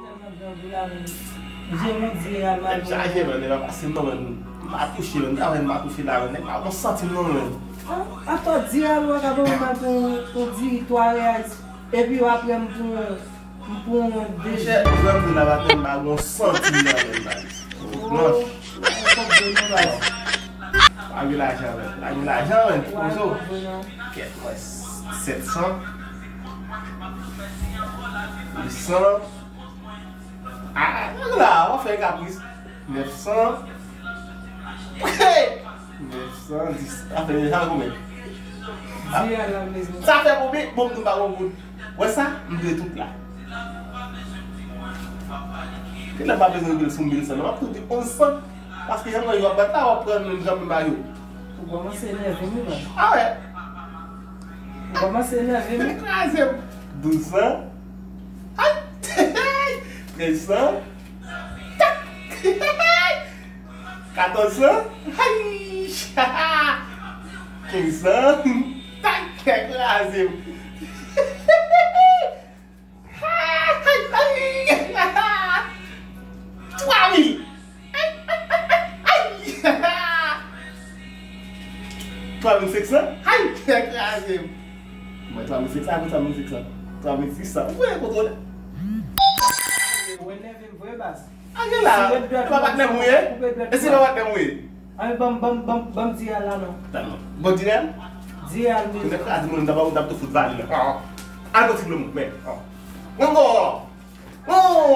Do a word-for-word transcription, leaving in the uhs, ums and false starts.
Tèlman grangou la menm. Jere di al. Nèg chaje, man, nèg pa pase m non, man. M pa touche, man. Travay m pa touche la, man. Nèg pa bon santi m non, man. Atò di al, ou pa ka ban mwen mal pou, pou di twa reais. Epi apre m pou, m pou de. Monchè, ou wè m di la maten, m pa gon santi m nan men, man. Blanch. Pa gen lajan, man. Pa gen lajan, man. Pozo. Kèt, mwen. Sèt san. Uit san. Ah, la, w ap fè kapris. Nèf san. Nèf san dis. Sa fè, sa fè konbyen? Di al la, mezanmi. Sa fè konbyen? Bon, m pa gon goud. Wè sa? M dwe tout la. Kilè m pa bezwen bil sou mil san? Non, m ap tou di onz san. Paske jan mwen yo ap bat la, w ap pran menm jan m ba yo. Ou kòmanse enève m wi, man. Ah wè. Ou kòmanse enève m wi. Kraze m. Douz san. Ay! Trèz san. Tak! Katòz san. Ay! Kenz san. Tak! Kraze m. Ay! Ay! Twa mil! Ay! Twa mil senk san? Ay! Fè kraze m! Mwen twa mil senk san, apre twa mil senk san. Twa mil sis san. Ou konnen kontwole. Ou enève m vre, baz. Anyen la, e pa patnè m ou ye? E si pa patnè m ou ye? Anyen, ban m, ban m, ban m, ban m di al la non. Tann non. Bon, di al? Di al, men. Mwen kraze moun, m t ap, m t ap tou fout vale la. Al bon ti dlo moun, men. Mwen go! Oh!